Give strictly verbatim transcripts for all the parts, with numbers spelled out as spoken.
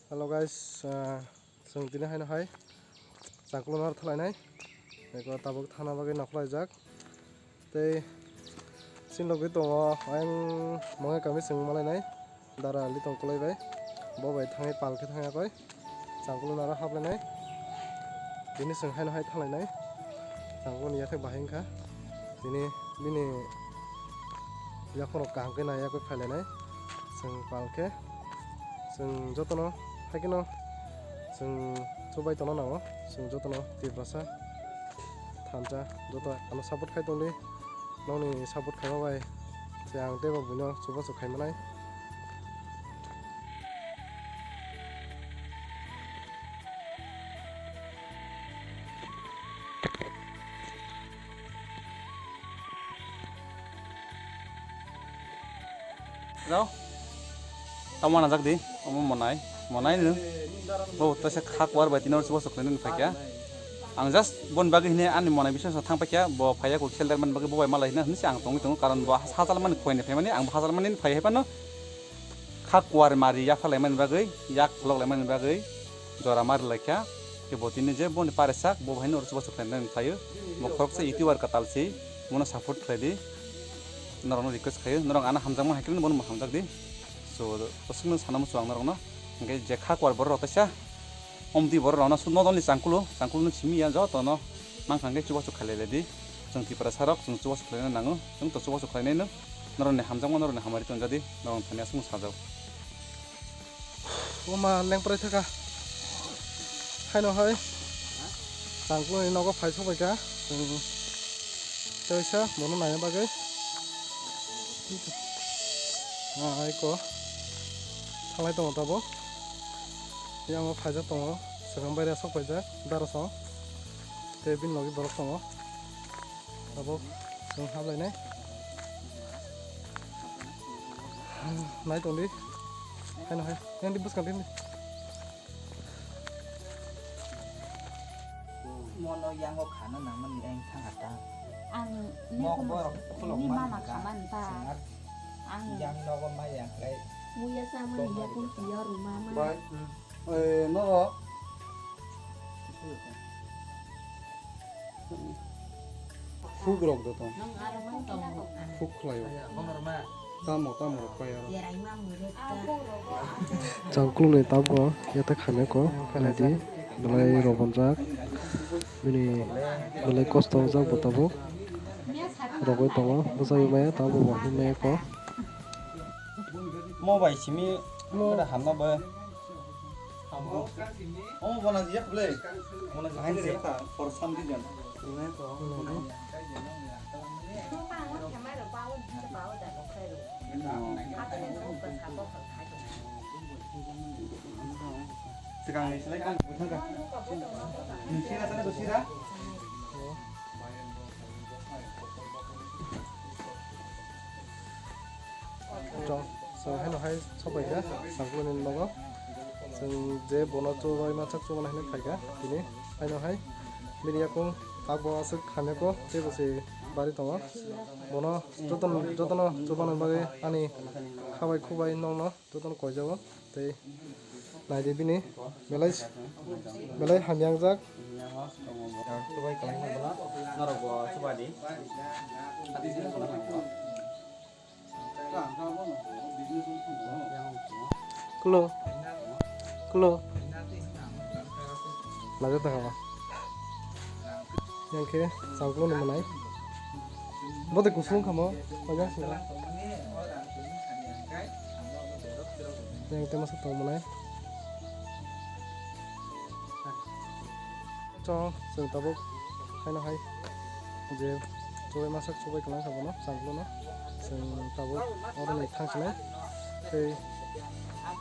Hello guys, ah, chwng tini haino hai Changkulo no thalai nai. Eko tabuk thana bagwi nokhlai jak. Tei chini logi tongo ayang monge kami chwng malai nai. Dara ali tong kulai bai. Bo bai thangwi pal khe thangya koi. Changkulo no aro haplai nai. Bini chwng haino hai thalai nai. Changkulo ni yathek bahai wngkha. Bini, bini yakhorok kaham khe naiya khe phailainai. Chwng pal khe chwng jotono, haikhe no chwng chubai tongna nango. Chwng jotono Tiprasa thansa joto ano support khai tongdi. Nokni support khaima bai se ang teibo buino chubachu khaimanai. Rao. Tamo najak di, omo monai, monai no. Bo taisa kha kuar bai tino chubachu khlainani phaikha. Ang just bon bagwi hine ani monai bising thang paikha, bo phaiya ko khel der man bagwi bo bai malai hina hinse ang tongwi tongo, karon bo hachal mani khoini phaimani, ang bo hachal mani phai hai phano. Kha kuar mari yapha laimani bagwi, yak phlok laimani bagwi jora mari laikha. Khe bo tini je boni paresak, bo haino oro chubachu khlainani phaio. Bo khoroksa YouTuber katal si, bono support khlai di. Norokno request khaio, norok ano hamjakma hai khe bono hamjak di. So, bwswkno sana muchung ang norokno. Hwnkhe je kha kuar borok rok teisa, omtwi borok rokno su nodolni changkulo, changkulo no simi ya jotono mankha hwnkhe chubachu khlai lai di. Chwng Tiprasa rok chwng chubachu khlaina nango, chwng to chubachu khlainai no. Norokni hamjakma norokni hamari tonjadi, norokni thani aswk sajak. Oma lengprai thaka. Haino hai. Changkuloni nogo phai sokbaikha. Chwng teisa bono naina bagwi. Ah, aiko. Thanglai tongo tabuk. Yang o phaijak tongo. Swkang bai rw sok paijak. Daro song. Tei bini logi borok tongo. Tabuk chwng haplainai. Nai tongdi. Haino hai. Yang di bwskang di. Mono yango khana nangmani ang thang ata. Ang ni mok borok khulok ni mama khamani ta. Ang yang nogo maya khlai. Muya samani yakung tiya ruma ma. Bai. Eh, noro. Huk rok do tong. Huk khlaio. Tamo, tamo rok pai aro. Changkulni tabuk yathek hamya ko, naidi, belai robonjak, bini belai kosto wngjak bo tabuk, rogwi tongo, bwchagwi maya, tabuk bo himya ko. Mo bai simi, mo hamna bo. Omo bona jiya kule. Bona jiya kule. Por sam di jan. Sekarang ni selai kan. Sira sana tu sira. Chwng, chwng haino hai sokbaikha, Changkuloni nogo. Chwng je bono chubai mansak chubana hinwi phaikha, tini haino hai bini yakung tabuk aswk hamya ko, teibo se bari tongo. Bono jotono, jotono chubana bagwi ani khabai khubai nokno jotono koijago. Tei naidi bini belai, belai hamya wngjak. Kulo. Kulo. Laga ta kama. Yang khe Changkulo ni manai. Bo de kusung kamo, pajak sura. Yang tema sa tong manai. Chwng, chwng tabuk haino hai je chubai masak chubai kwlang kha bono, Changkulo no. Chwng tabuk oro ni thang sinai. Tei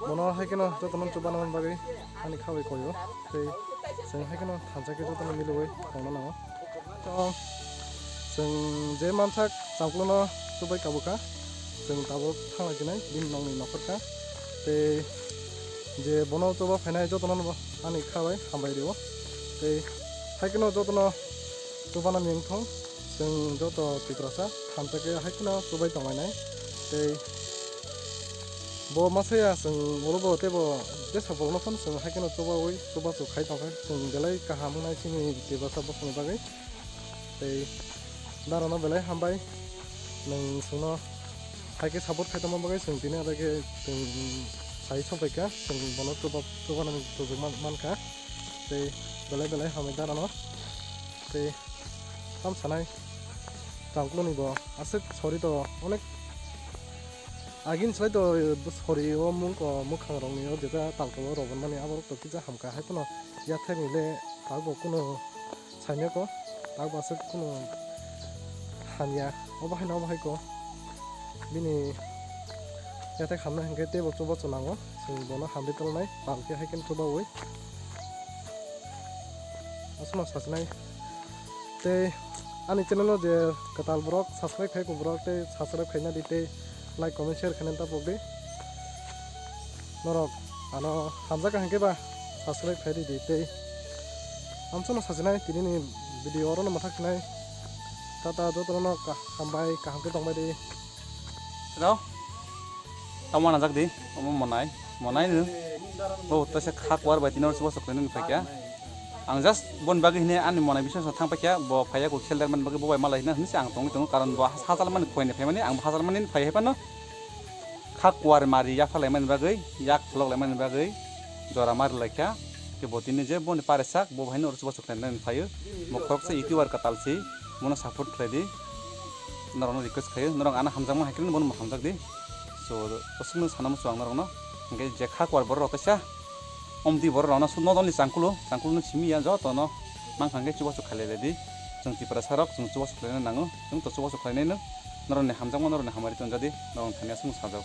bono hai kheno jotono chubana bagwi ani khabai koyo. Tei chwng hai kheno thansa khe jotono miliwi tongna nango. To chwng je mansak Changkulo no chubai kabukha, chwng tabuk thanglai sinai bini nokni nokhorkha. Tei je bono chuba phainai jotono ani khabai hambai rio. Tei hai kheno jotono chubana miyung thung, chwng joto Tiprasa thansa khe hai kheno chubai tonglainai. Tei Bo masaya chwng oro bo tei bo tei sabolno phano chwng hai kheno chubaui chubachu khai tongkha. Chwng belai kaham wngnai chini Tiprasa bosongni bagwi. Tei darano belai hambai. Nwng chwngno hai khe support khai tongma bagwi chwng tini aro khe chwng sai sokphaikha. Chwng bono chuba-, chubanani sujuk man-, mankha. Tei belai belai hambai darano. Tei tam sanai tangkuloni bo aswk sori to onek agini slai to sori o mungko mwkhang rokni o jeta tangkulo robonmani aborok to kisa hamkha hai phano yathekni le abo kuno saimya ko abo aswk kuno hamya obo hai no obo hai ko bini yathek hamna hinkhe teibo chubachu nango chwng bono hamri tongnai tangkhe hai khe chubaui. Aswkno sachinai. Tei ani channel o je kwtal borok subscribe khai borok tei subscribe khaina di tei like comment share khaina ta pok di. Norok ano hamjak ka hinkhe ba subscribe khai di di tei. Amswkno sachinai tini ni video oro no mathak sinai. Tata joto no ka-, hambai kaham khe tongbai di. Rao. Tamo najak di, omo monai, monai no. Bo tesa kha kwar bai tino chubachu khlainani phaikha. Ang just boni bagwi hine ani monai biswas thang paikha, bo phaiya ko khel dermani bagwi bo bai malai hina hinse ang tongwi tongo, karon bo hachal mani khoini phaimani, ang hachal mani phai hai phano kha kwar mari yapha laimani bagwi, yak phlok laimani bagwi jora mari laikha. Ke bo tini je boni paresak, bo haino chubachu khlainani phaio. Bo khoroksa YouTuber katal si, mono support khlai di. Norokno request khaio, norok ano hamjakma hai khe bono hamjak di. So, bwswkno sana muchung ang norokno. Hingke je kha kwar borok rok kaisa, omtwi borok rokno su nodoni changkulo, changkulo no simi ya jotono. Mang kha hingke chubachu khlai lai di. Chwng Tiprasa rok, chwng chubachu khlaina nango. Chwng to chubachu khlainai no. Norokni hamjakma, norokni hamari tonjadi. Norokni thani aswk sajak.